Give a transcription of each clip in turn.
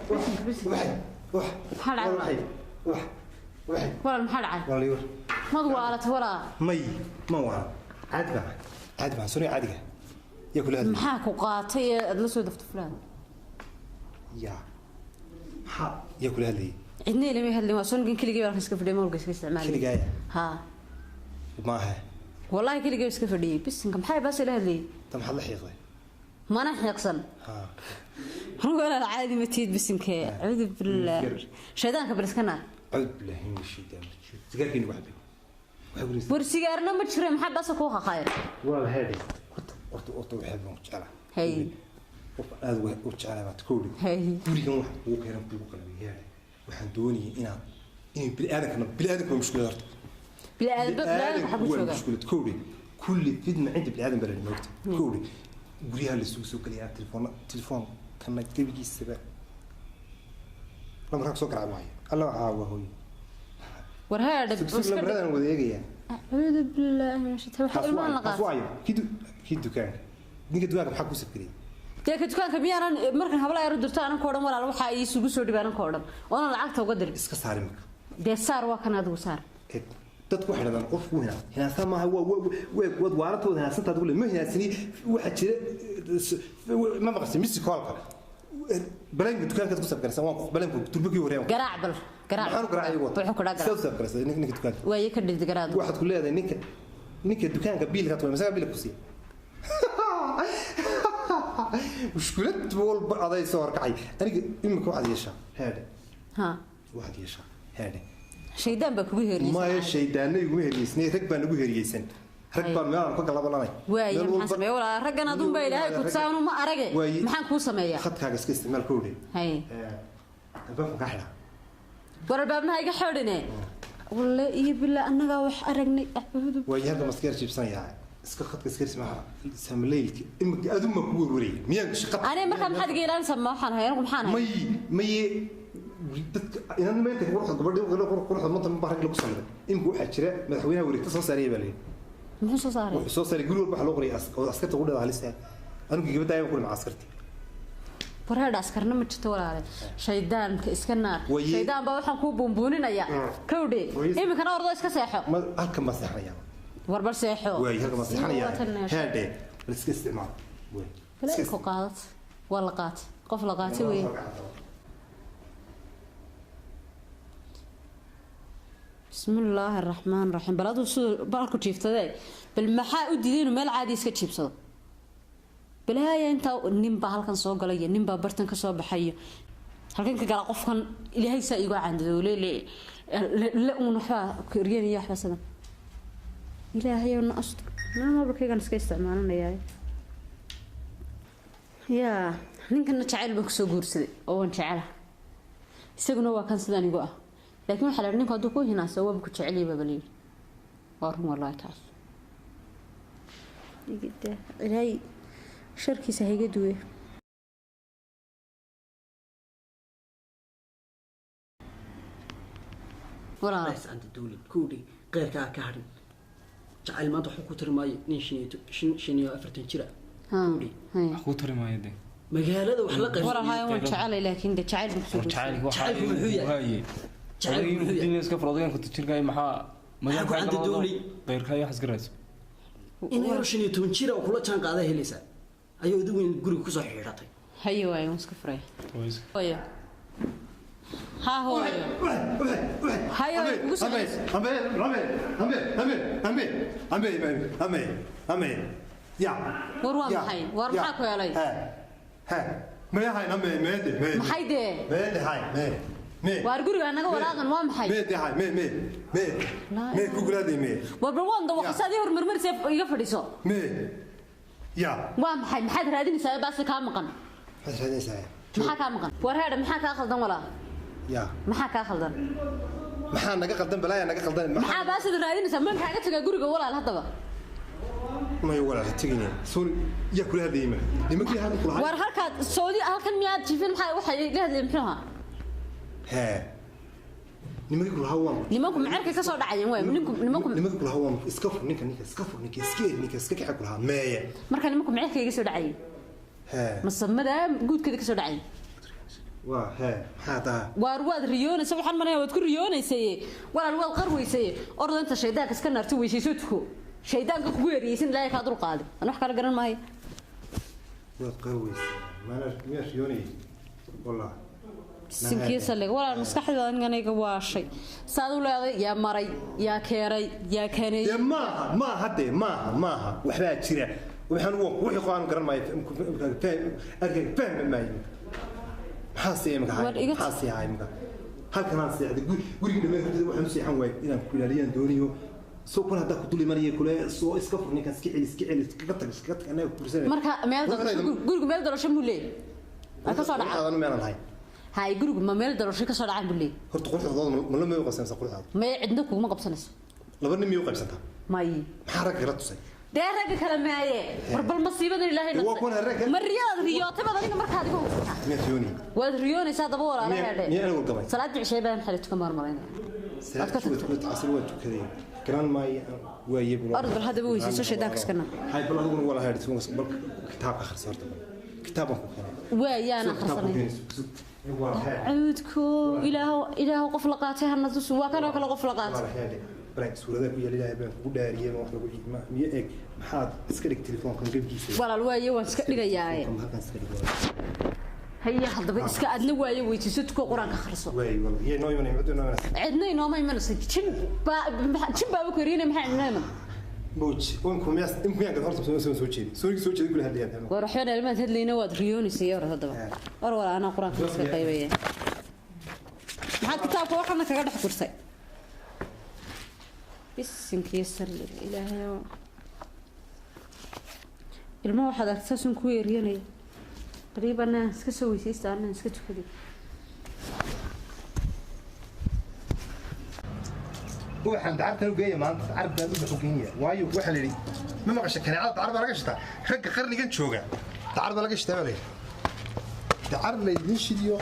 Maxaa dhacay? Walaal, maxaa dhacay? Walaal. Mad waalat walaa? May, ma waa caadi baa, caadi baa soo caadiga yaa kula hadlay. Maxaa ku qaatay ee aad la soo dafto fulaan? Yaa, maxaa yaa kula hadlayay? Cidna ilama hadlin, waa soo ninkan keligay baa halkan iska fadhiyay, moolka iska isticmaalay. Keligaaya? Haa. Maaha. Wallaahi keligay iska fadhiyay. Bisinka, maxay baas ila hadlayay? Ta maxaad la xiiqday? Mana xiiqsan. Haa. Walaal, caadi ma tiid. Bisinkee, acuudu billaah, shaydaanka bal iska naar. Acuudu billahi min ashaytaan rajiim. Sigaarkiina waxba waxay ku War sigaarna ma jiro, maxaa baasa kuu qaqaya? Walaal, heedhi, horta horta horta waxay baan ku jeclaa. Hay. Qof aad u jeclaa baad kowdhi. Hay. Gurigan wax kugu keenan kugu qalabay, heedhi, waxaan doonayay inaad inay bini'aadankana, bini'aadanka waa mushkilad horta. Bini'aadam, bini'aadamka xaguu waa joogaa? Mushkilad kowdhi, kulli fidna cinda bini'aadam baa la yidhi, moogta kowdhi. Guryaha la isugu soo gelayaa telefoona, telefoon kana gebigiisaba lambarkaa kusoo garaac maayo. Alla, waxaa waa hooyo. War heedha. Sug, lambaradaan wada eegayaa. Acuudu billaahi min ashaytaan, waxa Kaas ilmahan la waayo, kaas qaatay. waayo. Kii dukaanka, ninka dukaanka maxaa kuu safgariyey? Dee ka dukaanka miyaanan markan habla yar u dirto anan ka odhan walaal waxaa isugu soo dhibay, anan ka odhan oonan lacagta uga dirin? Iska saar imika. Dee saar, waa kan, adigu saar. Ee, dadku waxay dhahdaan qofku hinaa hinaasan maaha, waa waa waad waalatooda hinaasantaad ugu le ma hinaansani. Waxaa jira, ma maqashay misikoolka baleenka dukaankaad ku safgaraysan? Waan baleenku turbakii horeeyaan. Garaac bal, garaac. Maxaan u garaacay iyagu? Wuxuu ku dhaa sidaad garaac. u safgaraysan ninka dukaanka? Waaye, ka dhigdi garaad. Waxaad ku leedahay ninka dukaanka biilka tuway masaga biilka ku siiya. Mushkulad walba aday soo horkacay. Aniga imika waxaad yeeshaa, heedhe. Ha. Waxaad yeeshaa, heedhe. Shaydaan baa kugu heeriyey. Maya, shaydaana iguma heriyeysnay, rag baa nagu heriyeysan, rag baan meel aan ka galabananay. Waaye, maxaan sameeya walaa? Raggan adun baa ilaahay ku tusaanu ma arage. Waaye. Maxaan kuu sameeyaa? Khadkaaga iska isticmaal kowdhe. Hay. Albaabkan kaa xidhaa. War albaabnaha iga xidhine, walle iyo bilaa annagaa wax aragnay, acuudu. Waaye, halka maskaar jiibsanayaa, iska khadka iska isticmaala samaleylka imika aduma ku werweraya miyaan shaqa. Aniga markaa maxaad iga ilaalinaysaa? Ma waxaan hay anigu? Maxaan hay? May, maye, dadka inan maanta quruxda gabadha quruxda maanta ma rag lagu salliday. Imika waxaa jira madaxweynaha wareegta soo saaraya baa layidhi. Muxuu soo saaray? Wuxuu soo saaray guri walba waxaa loo qoraya oo askarta ugu dhada halista. Anigu gabadha ayaan ku dhimca askarti. Wareedha, askarna ma jirto walaale, shaydaanka iska naar. Waye. Shaydaan baa waxaan kuu buunbuuninaya kowdhe. Waye. Iminkana ordoo iska seexo. Ma halkan baan seexanayaa. War bal seexo. Waay, halkan baan seexanayaa. Waa tan. Heedhe, bal iska isticmaal. Waay. Balaa ku qaadat, waa la qaatay, qof la qaatay wey. Bismi illaahi araxmaan raxiim. Bal aduu siduu balku jiiftadee, bal maxaa u diiday inuu meel caadi iska jiibsado? Balaaya, intaa nin baa halkan soo galay iyo nin baa bartan ka soo baxay, halkan ka gala. Qofkan ilaahay saa igu candadoole le le uun waxbaa eryanaya, waxbaa sidan. Ilaahayow na astur. Naa mobilkaygan iska isticmaalanayaa. Yaa, ninkana jacayl baan kusoo guursaday oo waan jecela, isaguna waa kan sidaan igu ah, laakiin waxaa la yidhi ninku hadduu ku hinaaso waaba ku jecel yahay baaba la yidhi. Waa run wallaahi taas. Ilaahay sharkiisa ha iga duwe. Walaal. Bas anta dawlad kowdhi, qeyrkaa ka hadhin. Jacayl maanta wuxuu ku tiri maayo nin 45 jira kowdhi. Hay. Wax kuu tari maayo dee. Magaalada wax la qaybsan. Walaal, haya, waan jecelay, laakiin de jacayl baan kusoo guursaday. Jacaylku waxa Jacaylku muxuu yahay? Haye. Jacaylku muxuu yahay? Diin iska furo, ku jirka maxaa? Maxaa ku canta dawli? Qeyrka iyo waxaas garayso. In yaro 15 jira oo kula jaan qaada helaysaa ayuu adigu in guriga kusoo xidhatay. Haye, waayo, waan iska furaya. Hooyo, haa hooyo. Hayo, ugu soo Ambe, ambe, ambe, ambe, ambe, ambe, ambe, ambe, ambe, ya. War waa Ya, maxay? War ya. maxaa ku helay? He, he, maya hayn, ambe, meede, meede. Maxay dee? Meede hay, mee, mee. Waar guriga anaga walaaqan waa maxay? Meede hay, mee, mee, mee. Laa mee kugulaadey mee. War bal waan dawaqasa adii hormarmarisa, iga fadhiiso. Mee, ya. Waa maxay? Maxaad raadinaysaa baase kaa maqan? Maxaad raadinaysaa? Maxaa kaa maqan? War heedha, maxaa kaa khaldan walaa? Ya. Maxaa kaa khaldan? Maxaa naga qaldan? Balaaya naga qaldan. Maxaa baasida raadinaysaa? Man kaaga tagaa guriga walaal haddaba? May walaal, tegine. Sorry, yaa kula hadlayay? Ma nimankii hadda kula? War halkaad soodi halkan miyaad jiifin? Maxaa waxay ila hadlayeen muxuu ahaa? Hee, nimankii kula hawaan. Nimanku macerkay ka soo dhacayeen waay ninku nimanku. Nimanka kula hawaan, iska fur ninka, ninka iska fur, ninka iska eri, ninka iska kaxa kula meeye. Marka nimanku macerkay iga soo dhacayeen. Hee. Masamada guudkeeda ka soo dhacayeen. Waa hee, maxaa taa? Waar waad riyoonaysa, waxaan malaya waad ku riyoonaysay. Walaal, waad qarwaysay. Ordo inta shaydaanka iska naarto, weysayso, tuko. Shaydaanka kugu eriyeysan Ilaahay kaa dul qaaday. Aan wax kala garan maayo. Waad qarweysaa, maana miyaa riyoonayay wallah? Sinkii saliga, walaal, maskaxda aniga waashay. Saad u leeday, yaa maray, yaa keenay, yaa keenay? Dee maaha, maaha, dee maaha, maaha, waxbaa jira. Waxaan wixii qaan garan maayo, arkay fahmi maayo. Maxaa sii imika? War iga- Maxaa sii haay imika? Halkan aan seexday, guriga dhammaan hurdada waxaan u seexan waayay inaan ku ilaaliyaan dooniyo. Soo kun haddaa ku dul imanaya kule soo iska fur ninkan, iska celi, iska celi, iskaga tag, iskaga tag, annaga kursanay. Marka meel doorasho, gurigu meel doorasho muu leeyahay? Ay ka soo dhacaan? Quruxdaadanu meelaan lahayn. Hay, gurigu ma meel doorasho ka soo dhacaan buu leeyahay? Horta quruxdooda ma la miyuu qabsanaysaa quruxdaada? May, cidna kuguma qabsanayso. Laba nin miyuu qaybsantaa? May. Maxaa ragga kala tusay? Dee ragga kale maaye, war bal masiibadan Ilaahay Waa kuwan ragga- ma riyaad riyootay baad adiga markaad igu hubsataa? Miyaad riyoonayay? Waad riyoonaysaa daba, walaala. Miyaa- miyaa anigu gamay? Salaadii cishay baan xalay tukan marmaraynaya. Salaad casir waa tukaday, garan maayo waaye bul. Orod bal haddaba weysayso, shaydaanka iska naar. Hay, bal adiguna wala haydh, bal kitaabka akhriso horta, bal kitaabaan ku keenay. Waayaan akhrisanay. Cuudko Ilaahow, Ilaahow, qof la qaatay hana tusin. Waa kanoo kale qof la qaatay. Suuradaha ku yaal Ilaahay baan kugu dhaariyey, ma wax lagu ma miyo? Eeg, maxaad iska dhig telefoonkan gebgiisa. Walaal, waaye, waan iska dhigayaaye. Halkan iska dhig. Haya, haddaba iska adna waaye, weysayso, tuko, qur-aanka akhriso. Waay wala yee noo imanay, mudo noo imanay. Cidna inooma imanayso. Jin baa, jin baaba ku eriyana, maxaa cidna iman? Mawj unku miyaas imku yaan horta soo soo jeedi, soo soo jeedi kula hadlayaan. War waxbaan ilmaad hadlayna, waad riyoonaysa war. Haddaba war, war, anaa qur-aanka iska qaybaya. Maxaad kitaabka waxaana kaga dhex gursay? Bisinkiyo salliga Ilaahayow, ilmo waxaad aragtaa sun ku eryanaya. Qariib anaa iska soo weysaysta, anaa iska tukaday. Waxaan dacartan u geeya maanta, dacar baan u baxu geynaya, waayo waxaa la yidhi, ma maqasha, kaneecada dacar baa laga shitaa. Ragga qarnigan jooga dacar baa laga shitaa baa la yidhi. Dacar laydin shidiyo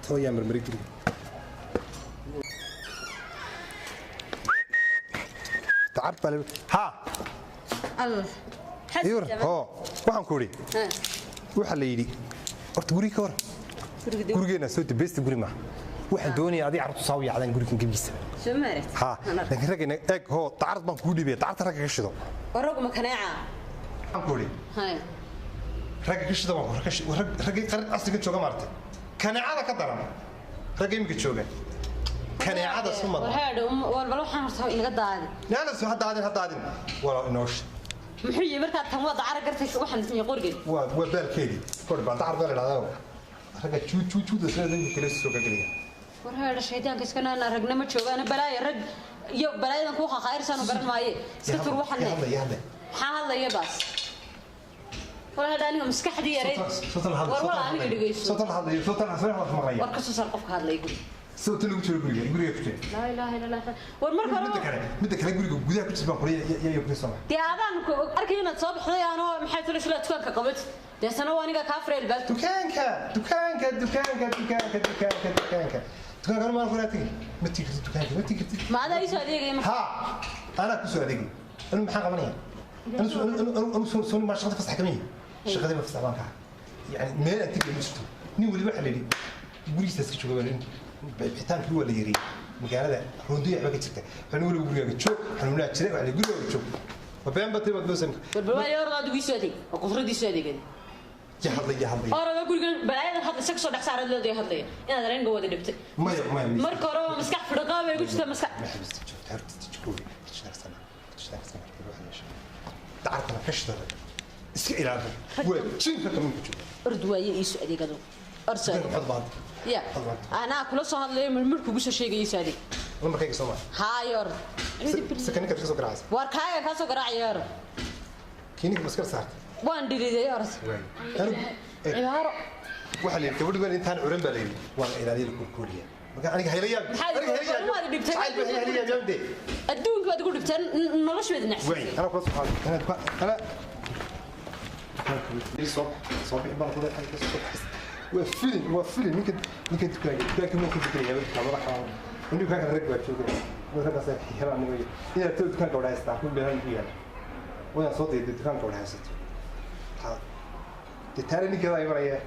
tooyaa marmari guriga. Dacar baa la ha. Allah. Yur hoo, waxaan ku idhi, waxaa la yidhi horta guriga ka waran. Gurigeena soo dibeysta, guri maaha. Waxaan doonayaa adiga carruurtu saa u yaacdaan gurigan gebigiisa. Soo maaragt? Ha, laakiin ragga eeg, hoo, dacarad baan kuu dhiibaya, dacarta ragga ka shido. Waragu ma kaneeca? Waxaan ku idhi, hay, ragga ka shida baan ku raggii qarin casriga jooga maartay, kaneecada ka daran ragga iminka jooga, kaneecada sumada. War haadho, war bal waxaan horta inaga daadi. Naana soo haddaadin, haddaadin walaa inoosh. Muxuu yihi markaa tan? Waa dacara gartay, waxaan ismiye qorgey. Waa baalkeedii kor baa dacar baa la idhahdaa, ragga juud juud juuda sida ninka kale soo gagaliya. War haadho, shaydaanka iska naan, ragna ma joogaana. Balaaya rag iyo balaayadan kuu khakhayrsaanu garan maaye. Iska tur waxan. Ya hadlaya, hadlaya. Maxaa hadlaya baas? War haadha, aniga maskaxdii yareyd. Soo la hadlay. War walaal, aniga dhegeyso. Soo la hadlay, soo la soo la maqlaya. War ka soo saar qofka hadlaya guriga. Soo lagu jiro guriga, guriga ku jira. Laa ilaaha illa Allah. War marka Midda hore kale, midda kale, guriga gudaha ku jira baan kuleeyahay, yaa yaa soo. Dee adaan ku arkay inaad soo baxday, anoo maxay tuli isla dukaanka qabat. Deetana waa aniga kaa furay albaabka. Dukaanka, dukaanka, dukaanka, dukaanka, dukaanka, dukaanka, dukaanka maan kuraa tegi, ma tigi kartid dukaanka, ma tigi kartid. Ma adaa iisoo adeegaya marka? Ha, anaa kusoo adeegay. Anu maxaan qabanaya? Anu soo ma shaqada fasax kama yihi, shaqadii ma fasax baan ka ahay. Yani meel aan tegi ma jirto. Nin weli waxaa la yidhi gurigiisa iska jooga baa, bixitaankii waa la yareeyey, magaalada roondiya waxba ka jirta. Waxaa nin weliba gurigaaga joog, xanuunaa jira, waxaa la yidhi gurigaaga joog. Ma been batay baad moosan? War bal waa orda, adigu iisoo adeeg oo qudradii soo adeegay. Ya hadlay, ya hadlay. Orada gurigan balaayadan hadla isaga soo dhex saarad leedahay, hadlaya inaad areenga wada dhibtay. Maya, maya. Marka hore waa maskax fidhiqaa bay ku jirtaa maskax. Ma xabista joogta horta, jikooga shaqsana shaqsana, waxa yeesha dacartana ka shida, iska ilaali, waa jinka kamin ku jiro. Ord waaye, iisoo adeeg adigu, ord soo adeeg. Xod baan. Ya anaa kula soo hadlayo, mirmir kugu soo sheegaya, iisoo adeeg. Lambarkayga soo maa? Haay, ord. Sakaninka ka soo garaacaysa. War kaaga kaa soo garaacaya, ord. Kiininka maskar saarta. Waan dhiriday, ord. Waay, anigu cibaaro. Waxaa la yidhi gabadhu baan intaan curan baa la yidhi waa la ilaaliya, la koolkooliya. Marka aniga hayla yaab. Maxaad- Aniga hayla yaab. waad dhibtay. Jacayl baa hayla yaab de. Adduunka baad igu dhibteen, nolosha baad waay nacsiisay. Anaa kula soo qaaday, anaa soo soo bixi baan kula xagga soo baxay. Waa filin, waa filin. Ninka dukaanka ma ku fikiraya dukaamada xaal. Ninka dukaanka rag baa joogaya, raggaas ay helaan aniga inaad too dukaanka wada haystaa ku beeran ku yaal waan soo dayday dukaanka wada haysato. Ta dee taale ninkeeda ay maraya.